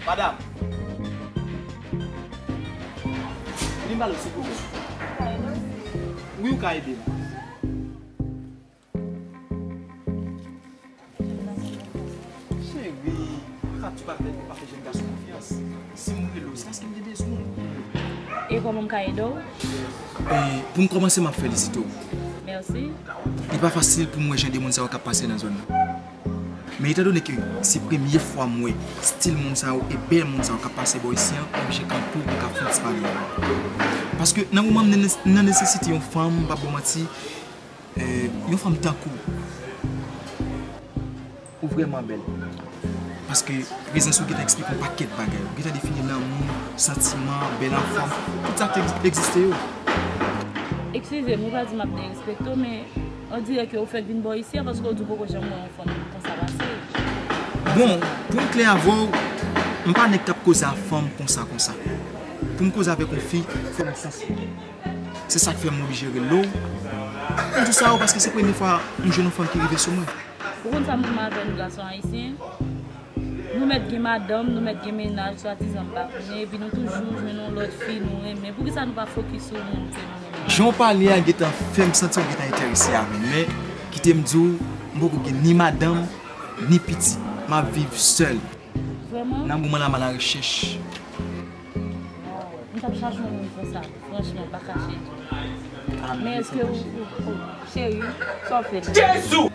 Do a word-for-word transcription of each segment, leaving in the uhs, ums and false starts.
Madam, vin ba l silvouplè. Wi, ou ka ede m. Cheri, pa ka tou pa fè, pa fè jèn gason konfyans. Si m rele w, se paske m te bezwen w. E kòman m ka ede w? E, pou m kòmanse, m ap felisite w. Mèsi. Li pa fasil pou m wè jan de moun sa yo k ap pase nan zòn nan. Men etan done ke se premye fwa m wè stil moun sa yo e bèl moun sa yo k ap pase bò isi an, m oblije kanpe w pou m ka fè yon ti pale avè w. Paske nan moman m nan, nan nesesite yon fanm, m p ap ba w manti, e, yon fanm tankou w, ou vrèman bèl. Paske prezans ou gentan eksplike yon pakèt bagay. Ou gentan defini lanmou, santiman, bèl anfòm, tout sa ki egz-, egziste yo. Eskize m, ou pa di m ap derespekte w, men on dirè ke ou fèk vin bò isi a paske ou di w poko janm wè yon fanm konsa pase. Bon, pou m klè avè w, m pa nèg k ap koze a fanm konsa, konsa. Pou m koze avèk yon fi, fò m sanse. Se sa k fè m oblije rele w. M di w sa yo paske se premye fwa m jwenn yon fanm ki rive sou mwen. Ou konn sa m renmen avè nou gason ayisyen? Nou mèt gen madanm, nou mèt gen mennaj, swadizan m pa konnen, epi nou toujou jwenn yon lòt fi nou renmen. Poukisa nou pa fokis sou moun ke nou renmen? Jan w pale a gentan fè m santi w gentan enterese avè m, men kite m di w, m poko gen ni madanm, ni pitit. M ap viv sèl. Vrèman? Nan moman la, m alarechèch. M t ap chache yon moun konsa, franchman, pa kache di w. Men èske ou, ou, ou, cheri, sa w fè la? Jezi!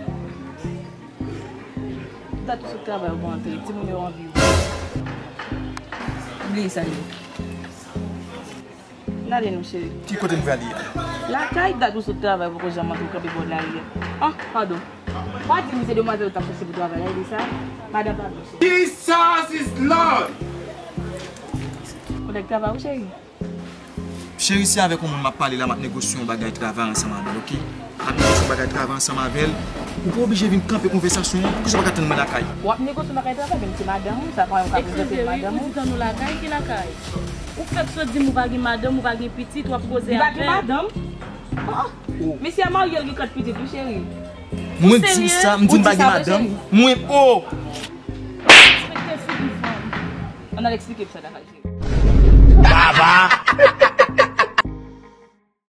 Dat ou sot travay ou pa antre, timoun yo anvi w. Bliye sa yo. N ale non, cheri. Ki kote m prale a? Lakay, dat ou sot travay, ou poko janm antre, ou kanpe bò lari a. Ah, padon. Pa di m se demwazèl ou t ap chèche pou travay la, e de sa? Madan, padon, cheri. Jesus is Lord! Ou nèg travay ou, cheri? Cheri, se avèk yon moun m ap pale la, m ap negosye yon bagay travay ansanm avè l, oke? M ap negosye yon bagay travay ansanm avè l. Ou pa oblije vin kanpe konvèsasyon an, poukisa w pa ka tann mwen lakay? W ap negosye yon bagay travay, men se madanm ou, sa pa yon ka prezante madanm ou. Eskize, wi, ou di tann ou lakay, ki lakay? Ou fèk sot di m ou pa gen madanm, ou pa gen pitit, w ap koze avè l. Li pa gen madanm? Oh, oh. Mesye a marye, l gen kat pitit, wi, cheri. Mwen di w sa, m di m pa gen madanm. Mwen, oh! Respekte figi fanm. Ann al eksplike m sa lakay, cheri. Baba!